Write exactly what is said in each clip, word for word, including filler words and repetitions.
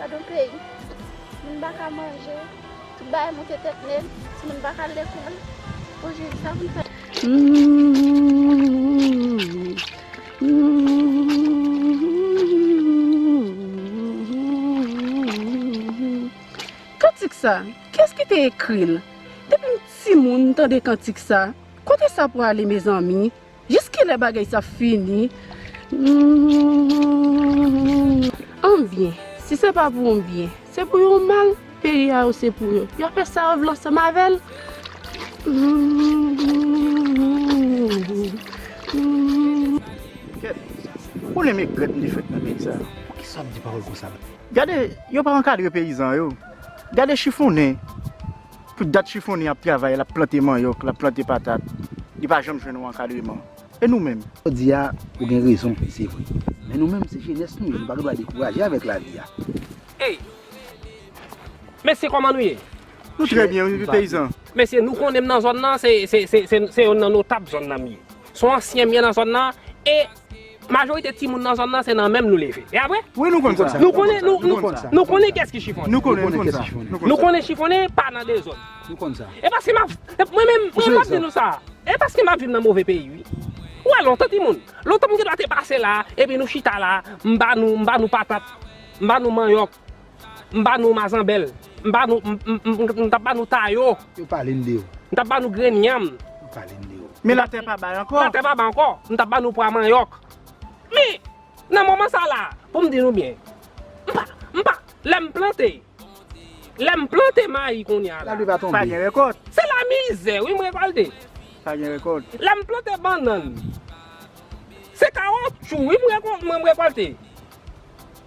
Gadon peyi. Moun pa ka manje. Tout bagay monte tèt nèg. Timoun pa ka al lekòl. Bon, Jezi, sa pou n fè? Kantik sa, kiyès ki te ekri l? Depi m timoun, m tande kantik sa. Kote sa prale, mezanmi? Jiskilè bagay sa ap fini? Anbyen, si se pa pou yon byen, se pou yon mal, peyi a yo se pou yo. Y ap fè sa yo vle ansanm avè l. Kèt, ou konnen megrèt m te fèt nan peyi sa. Poukisa w ap di pawòl konsa? Gade, yo pa ankadre peyizan yo. Gade chifonnen. Pou dat chifonnen ap travay, l ap plante manyòk, l ap plante patat, li pa janm jwenn yon ankadreman. E nou menm? Jodi a, ou gen rezon, se vre. Men nou menm, se jenès nou ye, nou pa gen dwa dekouraje avèk lavi a. Ey! Mesye, kòman nou ye? Nou trè byen, wi, peyizan. Mesye, nou konnen m nan zòn nan, se, se, se, se, se youn nan notab zòn nan m ye. Se yon ansyen m ye nan zòn nan, e majorite timoun nan zòn nan, se nan men m nou leve. E apre? Wi, nou konn sa. Nou konnen, nou, nou, nou konnen kiyès ki chifonnen. Nou konnen, nou konn sa. Nou konnen chifonnen pa nan dezòd. Nou konn sa. E paske m ap, mwen menm, mwen m ap di nou sa. E paske m ap viv nan move peyi, wi. Ou wè, lontan, timoun. Lontan, m gen dwa te pase la, epi nou chita la, m ba nou, m ba nou patat, m ba nou manyòk. M ba nou mazanbèl. M ba nou, m, m, m, m, m t ap ba nou tayo. Yo pale n de yo. M t ap ba nou grenn yanm. Yo pale n de yo. Men latè pa bay ankò. Latè pa bay ankò. M t ap ba nou pwa manyòk. Men, nan moman sa la, pou m di nou byen, m pa, m pa, lè m plante, lè m plante mayi kounye a la. Lapli pa tonbe. Pa gen rekòt. Se lamizè, wi, m rekòlte. Pa gen rekòt. Lè m plante bannann, se kawotchou, wi, m rekò-, mwen, m rekòlte.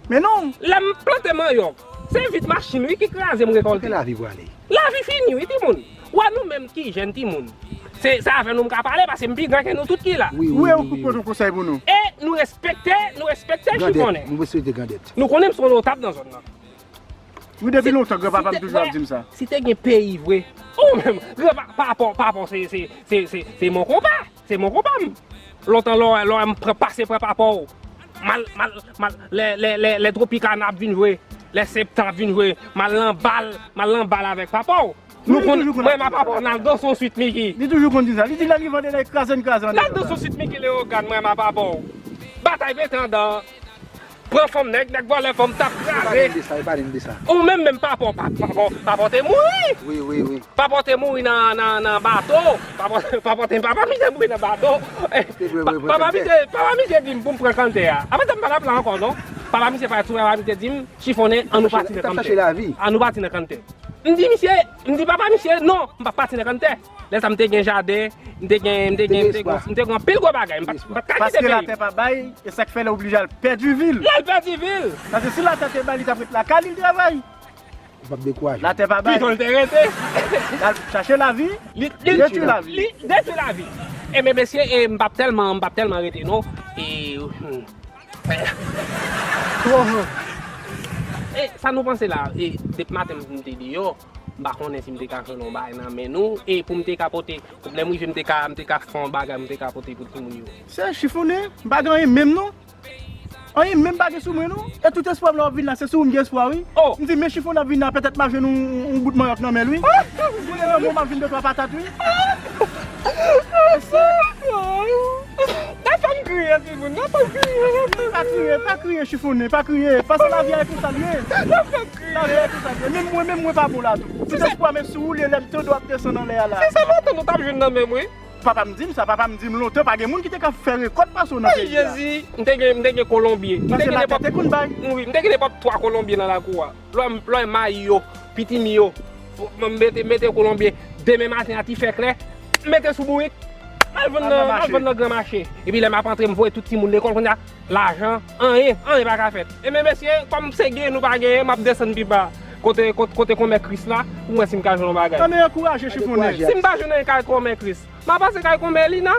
Men non. Lè m plante manyòk, se vit machin, wi, ki kraze m rekòlte. Kote lavi prale? Lavi fini, wi, timoun. Ou wè nou menm ki jèn, timoun. Se, se avè nou m ka pale, paske m pi gran ke nou tout ki la. Wi, wi, wi, wi, wi. Ou pote yon konsèy pou nou. E nou respekte, nou respekte chifonnen. Nou respekte grandèt. Nou konnen m se yon notab nan zòn nan. Wi, depi lontan, granpapa m toujou ap di m sa. Si te gen peyi vre, ou menm, granpa-, papa, papa, se, se, se, se, se mon konpa. Se mon konpa m. Lontan lè w, lè w wè m pran, pase pran papa w. M al, m al, m al, lè, lè, lè, lè Tropicana ap vin jwe, lè Septan ap vin jwe, m al nan bal, m al nan bal avèk papa w. Nou konn, mwen m a papa w, n al danse yon swit Mickey. Li toujou konn di sa. Li di lè li vande, lè kraze n kraze. N al danse yon swit Mickey Leyogàn, mwen m a papa w. Batay pete andan. Pran fanm nèg, nèg vòlè fanm t ap kraze. Yo pale m de sa, yo pale m de sa. Ou menm, menm papa w, pa, papa w, papa w te mouri. Wi, wi, wi. Papa w te mouri nan, nan, nan bato. Papa, papa w te, papa misye mouri nan bato. Papa misye, papa misye di m pou m pran kanntè a. Apre sa m pa t ap la ankò non. Papa misye parèt sou mwen, papa misye di m, chifonnen, an nou pati nan kanntè. An nou pati nan kanntè. M di misye, m di papa misye, non, m p ap pati nan kanntè. Lè sa m te gen jaden, m te gen, m te gen, m te gen, m te gen anpil gwo bagay. M pa t, m pa t ka kite peyi m. Paske latè pa bay, e sa k fè l oblije al pèdi vi l. L al pèdi vi l. Paske si latè te bay, li t ap ret lakay li, l travay. Ou p ap dekouraje. Latè pa bay. Pito l te rete. L al chache lavi, li, li detwi lavi. Li detwi lavi. Ebyen mesye, e m p ap tèlman, m p ap tèlman rete non. E, hmm. E sa nou panse la, e depi maten m te deyò, m pa konnen si m te ka jwenn yon bagay nan men nou, e pou m te ka pote, lè m rive m te ka, m te ka fè yon bagay, m te ka pote pou timoun yo. Se chifonnen, m pa gen anyen menm non. Anyen menm pa gen sou mwen non. E tout espwa m la w ap vin la, se sou ou m gen espwa wi. Oh. M di men chifonnen ap vin la, petèt m ap jwenn yon, yon bout manyòk nan men l wi. Gouye nan men w, m ap jwenn de twa patat wi. Nan fè m kriye, timoun, nan fè m kriye. Pa kriye, pa kriye, chifonnen, pa kriye. Paske lavi a e konsa l ye. Nan fè m kriye. Lavi a e konsa l ye. Menm mwen, menm mwen pa bon la tou. Tout espwa m e sou ou l ye lè m tande w ap desann anlè a la. Se sa lontan nou t ap jwenn nan men m, wi. Papa m di m sa, papa m di m lontan pa gen moun ki te ka fè rekòt pase w nan peyi a. Ay, Jezi, m te gen, m te gen kolonbye. Paske latè te konn bay. Wi, m te gen nenpòt twa kolonbye nan lakou a. Lè w, lè w mayi yo, pitimi yo, m mete, mete kolonbye, demen maten a ti fè klè, m mete sou bourik, m al vann nan, m al vann nan gran mache. Epi lè m ap antre, m voye tout timoun lekòl, kounye a, lajan, anyen, anyen pa ka fèt. Ebyen mesye, kòm se genyen nou pa genyen, m ap desann pi ba, kote, kote, kote konmè Kris la, pou m wè si m ka jwenn yon bagay. Ann ankouraje chifonnen. Si m pa jwenn anyen kay konmè Kris, m a pase kay konmè Lina.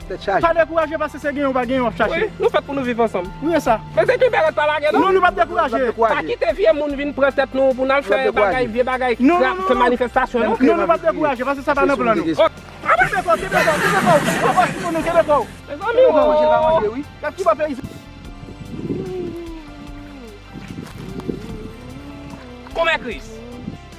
Tèt chaje. Pa dekouraje paske se genyen ou pa genyen w ap chache. Wi, nou fèt pou nou viv ansanm. Wi, e sa. Men se ki bèlèt pa lage non. Non, nou p ap dekouraje. Pa kite vye moun vin pran tèt nou pou n al fè bagay, vye bagay, fè manifestasyon non. Non, nou p ap dekouraje paske sa pa nan plan nou. Kenbe kò w, kenbe kò w, kenbe kò w. Kenbe kò w, kenbe kò w. Mezanmi, w ap manje, l pa manje wi. Y ap kidnape isit. Kòmè Kris.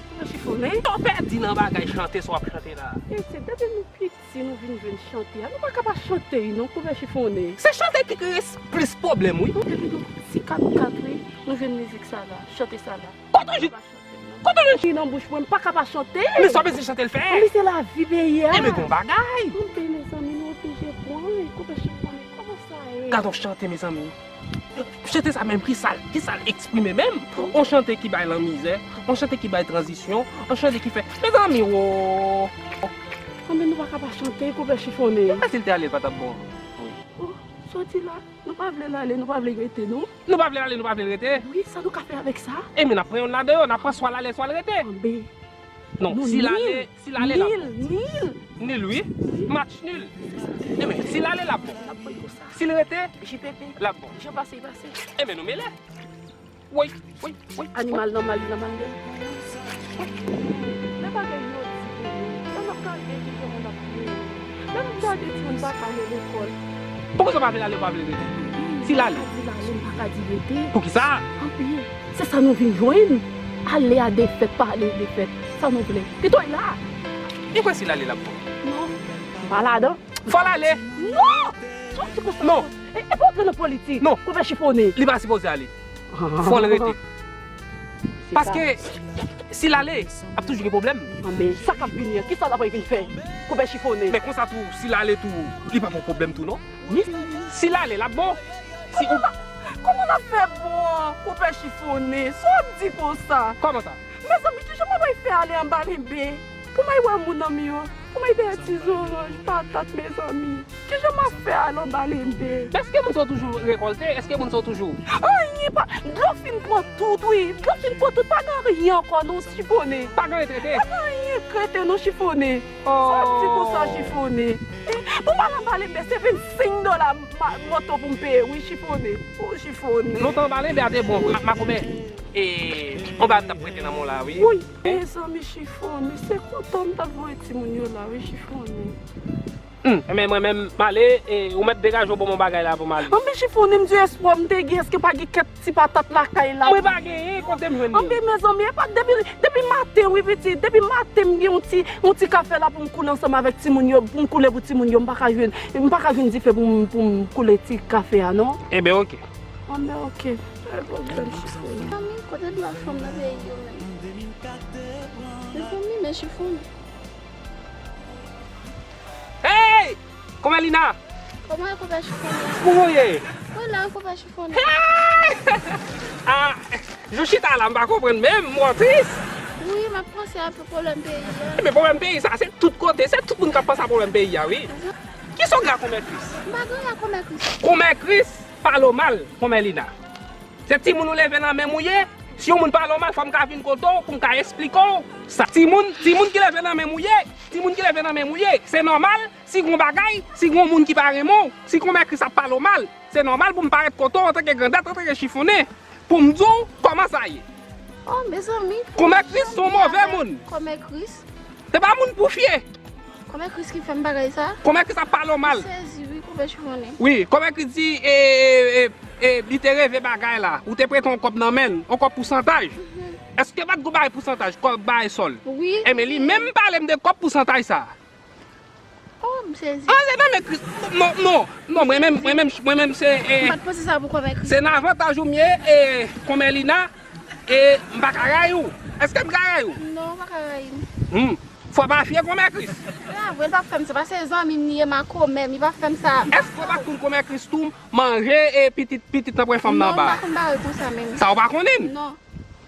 Kòmè Chifonnen. Sa w pèdi nan bagay chante sa w ap chante la? Piti, depi nou piti, nou vin jwenn chante a. Nou pa ka pa chante, non, Kòmè Chifonnen. Se chante ki kreye plis pwoblèm, wi. Nou depi nou ti kat kat, wi, nou jwenn mizik sa la, chante sa la. Kote w jwenn, kote w jwenn fi nan bouch mwen, m pa ka pa chante. Men sa w bezwen chante l fè? Anben se lavi peyi a. Enben gon bagay. Anben mezanmi, nou oblije pran, Kòmè Chifonnen, kòman sa ye? Gad on chante, mezanmi. Chante sa menm, ki sa l, ki sa l eksprime menm? On chante ki bay lanmizè, on chante ki bay tranzisyon, on chante ki fè, mezanmi, wo! Anben nou pa ka pa chante, Kòmè Chifonnen. Mwen si l te ale, l pa t ap bon. Wi. Oh, sa w di la? Nou pa vle l ale, nou pa vle l rete, non? Nou pa vle l ale, nou pa vle l rete? Wi, sa nou ka fè avèk sa? Enben n ap pran yonn ladan yo, n ap pran swa l ale, swa l rete. Anben. Non, si l ale, si l ale, l ap bon. Nil, nil. Nil, wi. Match nil. Enben, si l ale, l ap bon. Si l rete, l ap bon. Enben, nou mele. Woy, woy, woy. Animal nan mal, li nan mal de. Men bagay yo di pou nou. Lè n ap gade kijan moun ap viv. Lè n ap gade timoun pa ka ale lekòl. Poukisa w pa vle l ale, w pa vle l rete? Si l ale. M pa ka di l ale, m pa ka di l rete. Poukisa? Anben, se sa nou vin jwenn. Ale a defèt, pa ale defèt. Sa nou vle? Pito l la. Li kwè si l ale, l ap bon. Non, m pa ladan. Fò l ale. Non! Sa w di konsa? Non. E, e pa antre nan politik. Non. Kòmè Chifonnen. Li pa sipoze ale. Fò l rete. Paske si l ale, ap toujou gen pwoblèm. Anben, sa k ap vini an, kisa l ap vin fè? Kòmè Chifonnen. Men konsa tou, si l ale tou, li pa pran pwoblèm tou, non. Si l ale, l ap bon. Si ou... Kòman l ap fè bon, Kòmè Chifonnen? Sa w ap di konsa? Kòman sa? Mezanmi, kijan m ap fè ale anba lenbe? Pou m al wè moun nan m yo, pou m al peye ti zoranj, patat, mezanmi. Kijan m ap fè ale anba lenbe? Èske moun sa yo toujou rekòlte? Èske moun sa yo toujou... Anyen pa, dlo fin pran tout, wi. Dlo fin pran tout, pa gen anyen ankò non, Chifonnen. Pa gen anyen k rete? Pa gen anyen k rete non, Chifonnen. Sa w ap di konsa, Chifonnen? Pou m al anba lenbe, se vennsenk dola moto pou m peye, wi, Chifonnen. O, Chifonnen. Lontan anba lenbe a te bon, makomè. E, on bagay m t ap prete nan men w la, wi. Woy, mezanmi, Chifonnen, se kontan m t ap voye timoun yo la, wi, Chifonnen. Hmm, enben mwen menm, m ale, e, ou mèt degaje w ban m on bagay la pou m ale. Anben, Chifonnen, m di espwa m te gen, èske pa gen kèk ti patat lakay la? Mwen pa genyen, kote m jwenn li? Anben, mezanmi, e pa depi, depi maten, wi, pitit, depi maten m gen yon ti, yon ti kafe la pou m koule ansanm avèk timoun yo, pou m koule pou timoun yo, m pa ka jwenn, m pa ka jwenn dife pou m, pou m koule ti kafe a, non. Enben, oke. Anben, oke. Pa gen pwoblèm, Chifonnen. Mezanmi, kote dwa fanm nan peyi yo menm? Mezanmi, men Chifonnen. Hey! Kòmè Lina? Kòman e, Kòmè Chifonnen? Kòman w ye? Mwen la, Kòmè Chifonnen. Hey! Ah, jou chita la, m pa konprann menm, mwen tris. Wi, m ap panse a pwoblèm peyi a. Enben, pwoblèm peyi sa, se tout kote, se tout moun k ap panse a pwoblèm peyi a, wi. Kisa w gen ak Kòmè Kris? M pa gen anyen ak Kòmè Kris. Kòmè Kris? Pale w mal, Kòmè Lina. Se timoun ou leve nan men m ou ye. Si yon moun pale w mal, fò m ka vin kote w pou m ka esplike w sa. Timoun, timoun ki leve nan men m ou ye, timoun ki leve nan men m ou ye, se nòmal, si gon bagay, si gon moun ki pa renmen w, si Kòmè Kris ap pale w mal, se nòmal pou m parèt kote w antanke grandèt, antanke Chifonnen, pou m di w kòman sa ye. Oh, mezanmi. Kòmè Kris se yon move moun. Kòmè Kris. Se pa moun pou fye. Kòmè Kris ki fè m bagay sa? Kòmè Kris ap pale w mal. M sezi, wi, Kòmè Chifonnen. Wi, Kòmè Kris di, e, e, e, e, li te reve bagay la. Ou te prete yon kòb nan men l, yon kòb pousantaj. Mhm. Èske pa t gon bagay pousantaj, kòb bagay sòl? Wi. Enben, li menm pale m de kòb pousantaj sa. Oh, m sezi. Ah, se nan men Kris. Non, non, non, mwen menm, mwen menm, mwen menm, se, e, m pa t panse sa pou Kòmè Kris. Se nan avantaj ou m ye, e, Kòmè Lina, e, m pa ka rayi w. Èske m ka rayi w? Non, ou pa ka rayi m. Hmm. Fò pa fye Kòmè Kris. Se pa vre, li p ap fè m sa, paske se zanmi m li ye, makomè m, li p ap fè m sa. Èske w pa t konn Kòmè Kris tou manje e pitit, pitit nan pran fanm nan anba? Non, m pa konn bagay konsa menm. Sa w pa konnen? Non.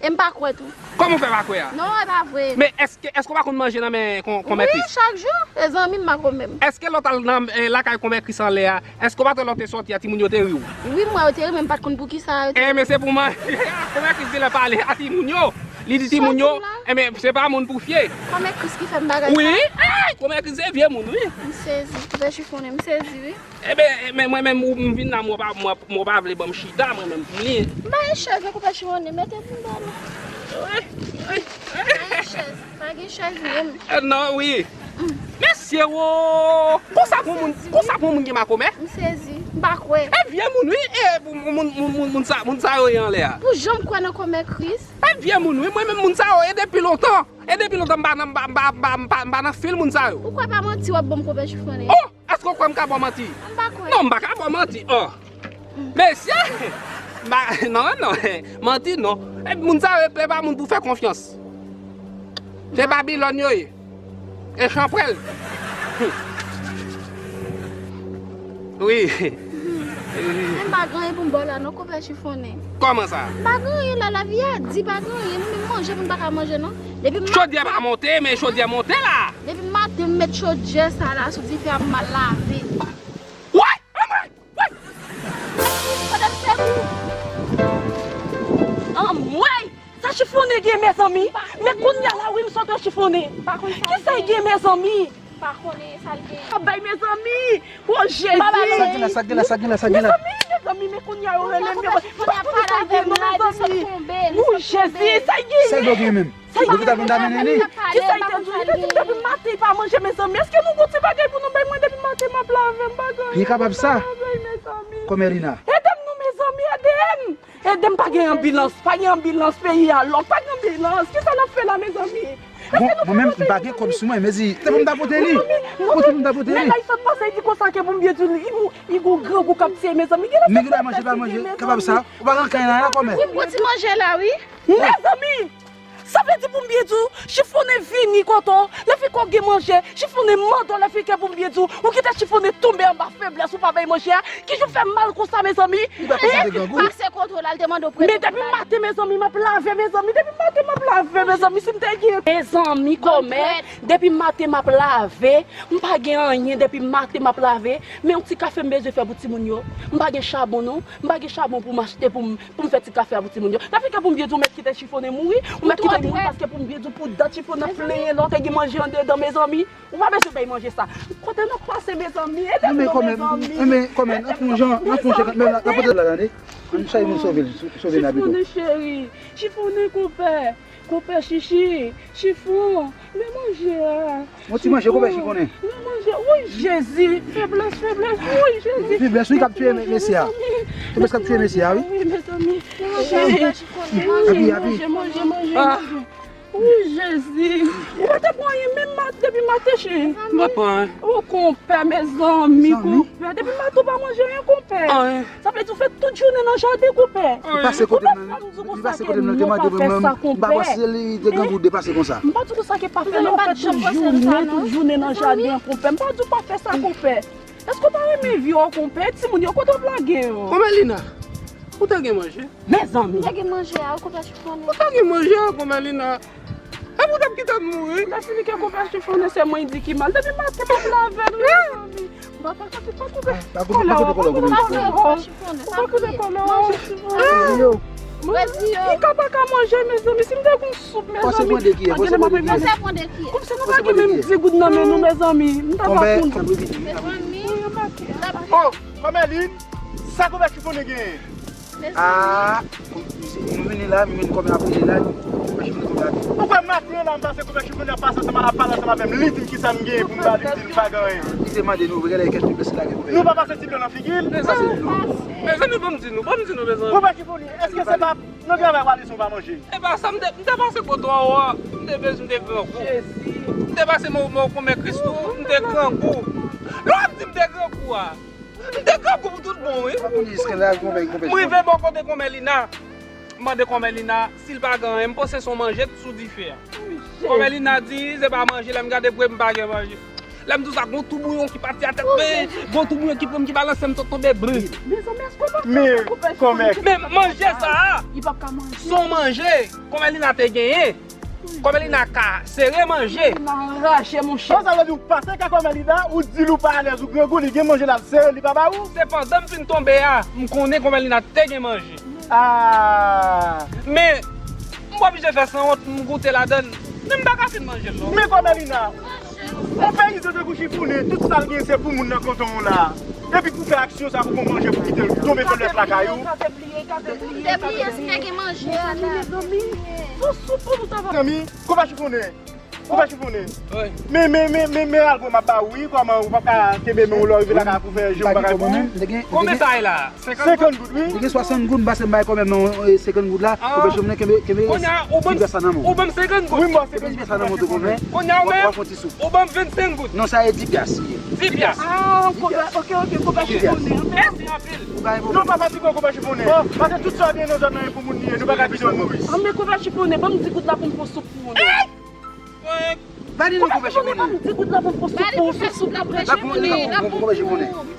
E m pa kwè tou. Kòman w fè pa kwè a? Non, e pa vre. Men èske, èske w pa konn manje nan men Kò-, Kòmè Kris? Wi, chak jou. Se zanmi m, makomè m. Èske lè w t al nan, e, lakay Kòmè Kris anlè a, èske w pa t wè lè w te sòti a, timoun yo te ri w? Wi, m wè yo te ri, men m pa t konn poukisa yo te ri. Enben, se pou manje a. Kòmè Kris di lè pale a timoun yo. Li di timoun yo, enben, se pa moun pou fye. Kòmè Kris ki fè m bagay sa. Wi, ay, Kòmè Kris se vye moun, wi. M sezi, Kòmè Chifonnen, m sezi, wi. Enben, men mwen menm, ou, m vin la, mwen pa, mwen, mwen pa vle ban m chita, mwen menm, pou m li. M pa gen chèz non, Kòmè Chifonnen, mete pou m ba nou. Wi, wi. Pa gen chèz, pa gen chèz menm. E, non, wi. Mesye wo! Konsa pou moun, konsa pou moun gen makomè? M sezi, m pa kwè. E vye moun wi, e moun, moun, moun, moun, moun sa, moun sa yo ye anlè a. Pou jan m kwè nan kòmè Kris. E vye moun wi, mwen menm moun sa yo, e depi lontan. E depi lontan m pa nan, m pa, m pa, m pa, m pa, m pa nan fil moun sa yo. Ou kwè pa manti w ap ban m konpè chifonnen? Oh! Èske w kwè m ka ba w manti? M pa kwè. Non, m pa ka ba w manti. Oh. Mesye! Ma, non, non, manti non. E moun sa yo, e pa moun pou fè konfyans. Se Babilòn yo ye. E chanpwèl. Wi. Men m pa gen anyen pou m ba w la non, konpè chifonnen. Kòman sa? M pa gen anyen la, lavi a di, pa gen anyen. Nou menm manje, moun pa ka manje non. Depi m Chodyè pa monte, men chodyè monte la. Depi maten m met chodyè sa la sou dife a pou m al lave. Woy! Anmwey! Woy! Madam Segou! Anmwey! Sa chifonnen gen, mezanmi? Men kounye a la wi m sot wè chifonnen. Kisa l gen, mezanmi? Pa konnen sa l gen. Ap bay, mezanmi! O Jezi! Sa gen la, sa gen la, sa gen la, sa gen la. Mezanmi, mezanmi, men kounye a yo rele m, yo. M pa konnen sa l gen non, mezanmi. O Jezi, sa l gen? Sa l gen menm? Sa l gen? Kisa l te di? Li te di m depi maten li pa manje, mezanmi. Èske nou gon ti bagay pou nou bay mwen depi maten m ap lave, m pa gen anyen. Li kapab sa. Kòmè Lina. Ede m non, mezanmi, ede m! Ede m, pa gen anbilans, pa gen anbilans peyi a lòk, pa gen anbilans. Kisa n ap fè la, mezanmi? Bon, mwen menm, m pa gen kòb sou mwen, mezi, te pou m ta pote li. Kote pou m ta pote li? Nèg la, li sot pase, li di konsa ke Bonbye di li, li gon grangou k ap tiye, mezanmi. Men ki bay manje, pa manje, kapab sa. Ou pa gen anyen la, kòmè. Wi, m pran ti manje la, wi. Mezanmi! Sa vle di Bonbye di w, chifonnen vini kote w, lè fè ke w gen manje, chifonnen mande w, lè fè ke Bonbye di w, ou kite chifonnen tonbe anba feblès, ou pa bay manje a, ki jan w fè mal konsa, mezanmi? Li pa konsa te grangou. Pase kote w la, l te mande w prete. Men depi maten, mezanmi, m ap lave, mezanmi, depi maten, m ap lave, mezanmi, si m te gen. Mezanmi, kòmè, depi maten, m ap lave, m pa gen anyen, depi maten, m ap lave, men yon ti kafe m bezwen fè pou timoun yo, m pa gen chabon, non, m pa gen chabon pou m achte pou m Pou m fè ti kafe a pou timoun yo. Nan figi Bonbye di w mèt kite chifonnen mouri, ou mèt kite l mouri paske Bonbye di w pou dat chifonnen ap plenyen lè w te gen manje andedan, mezanmi. Ou pa bezwen bay manje sa. Kote n ap pase, mezanmi? Ede m non, mezanmi. Men kòmè, n ap fè yon jan, n ap fè yon jan, men n ap pote l la, tande. Ann chache moun sove l, sove n abito. Chifonnen cheri, chifonnen konpè, konpè chichi, chifon, men manje a. Yon ti manje, konpè chifonnen. Yon manje, woy, Jezi, feblès, feblès, woy, Jezi. Feblès, wi, k ap tiye mesye a. Feblès k ap tiye mesye a, wi. Wi, mezanmi. Cheri, manje, manje, manje, manje. Woy, Jezi. Ou pa te pran anyen, menm mat, depi maten, cheri. M pa pran anyen. O, konpè, mezanmi, konpè. Depi maten, ou pa manje anyen, konpè. Anyen. Sa vle di w fè tout jounen nan jaden, konpè. Ou pase kote m nan, li pase kote m nan, te mande mwen, m pa panse li te grangou depase konsa. M pa di konsa ke pa fè, non, ou fè tout jounen, tout jounen nan jaden an, konpè. M pa di w pa fè sa, konpè. Èske w pa renmen vi w, konpè? Timoun yo, kote w ap lage yo? Kòmè Lina, ou te gen manje? Mezanmi. Ou te gen manje a, ou konpè chifonnen. Ou te gen manje a, kòmè Lina. Epi w t ap kite m mouri? Lè fini ke konpè chifonnen se mwen di ki mal. Depi maten m ap lave l, wi, mezanmi. Bon, pa kote, pa kote. Pa kote, pa kote kòlè w, pa kote kòlè w. Pa kote kòlè w, chifonnen. Li ka pa ka manje, mezanmi. Si m te gon soup, mezanmi. Pase pran de kiyè, pase pran de kiyè. Kòmsi nou pa gen menm di goud nan men nou, mezanmi. M ta pa konn. Oh, kòmè Lina, sa konpè chifonnen genyen? Ah, nou vini la, m vin kòmè ap rele la, m pa jwenn kòmè ap. Ou kwè maten la, m pase konpè chifonnen ap pase ansanm, ap pale ansanm avè m, li di m kisa m genyen pou m ba li, m di li pa gen anyen. Li te mande nou, genlè kèk feblès li lage pou peyi. Nou pa pase ti blan nan figi l? Mezanmi, ban m di nou, ban m di nou, mezanmi. Konpè chifonnen, èske se pa nan travay w ale san w pa manje? E pa sa, m te, m te pase kote w a, m te bezwen, m te grangou. M te pase mò, mò kòmè Kris tou, m te grangou. Lè w ap di m te grangou a, M te grangou pou tout bon, wi. M rive bò kote kòmè Lina. M mande kòmè Lina si l pa gen anyen. M panse se yon manje t sou dife a. Kòmè Lina di, se pa manje. Lè m gade pre m pa gen manje. Lè m di w sa, gon tou bouyon ki pati atè m, men gon tou bouyon ki pran m, ki balanse m, sot tonbe bri. Men kòmè. Men manje sa a, se yon manje. Kòmè Lina te genyen. Kòmè Lina ka sere manje. Lina anraje, monchè. Bon, sa vle di ou pase kay kòmè Lina, ou di l ou pa alèz, ou grangou, li gen manje l al sere, li pa ba ou? Se pandan m fin tonbe a, m konnen kòmè Lina te gen manje. Ah. Men, m oblije fè sanwont, m goute ladann, men m pa ka fin manje l non. Men kòmè Lina, yon peyizan tankou chifonnen, tout sa l gen se pou moun nan kanton w la. Epi pou fè aksyon sa pou gon manje pou kite l tonbe feblès lakay ou. Ou te bliye si te gen manje a la. Mezanmi, sou soup pou nou ta va. Mezanmi, konpè chifonnen. Konpè Chifonnen. Wi. Men, men, men, men, men algo m ap ba ou, wi, kòman ou pa ka kenbe men w lè w rive lakay pou fè je w pa ka pou ou. Konbyen sa ye la? Senkant goud, wi. Li gen swasant goud, m pase m bay kòmè nan senkant goud la, konbyen Chifonnen kenbe, kenbe ti pyès sa nan men w. Ou ban m senkant goud. Wi, m ba w senkant goud. Kenbe ti pyès sa nan men w tou, konbyen. Kounye a ou menm, ou ban m vennsenk goud. Non, sa e di pyès li ye. Di pyès. Ah, konbyen, ok, ok, konbyen Chifonnen. Mèsi anpil. Ou pa gen pwoblèm. Non, pa fatige, konbyen Chifonnen. Bon, paske tout sa gen nan zòn nan e pou moun li ye, nou pa ka kite moun. Anben, konbyen Chifonnen, ban m di goud la pou m fè soup pou ou, non. Ba li non, konbyen Chifonnen. Di goud la pou m fè soup pou ou, fè soup la pou m fè soup pou ou.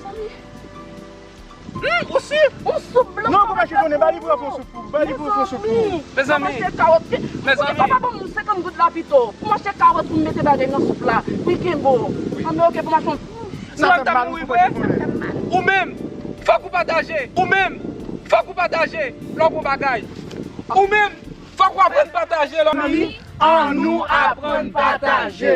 Ou si? Yon soup blan. Non, konbyen Chifonnen, ba li pou l fè soup pou ou. Ba li pou l fè soup pou ou. Mezanmi. Pou m achte kawòt. Mezanmi. Ou pa ban m senkant goud la pito. Pou m achte kawòt pou m mete bagay nan soup la. Wi, kenbe w. Anben, ok, pou m achte yon. Sa w ap ta mouri vre? Ou menm, fòk ou pataje. Ou menm, fòk ou pataje lè w gon bagay. Ou menm, fòk ou aprann pataje lè w. Mezanmi, annou aprann pataje.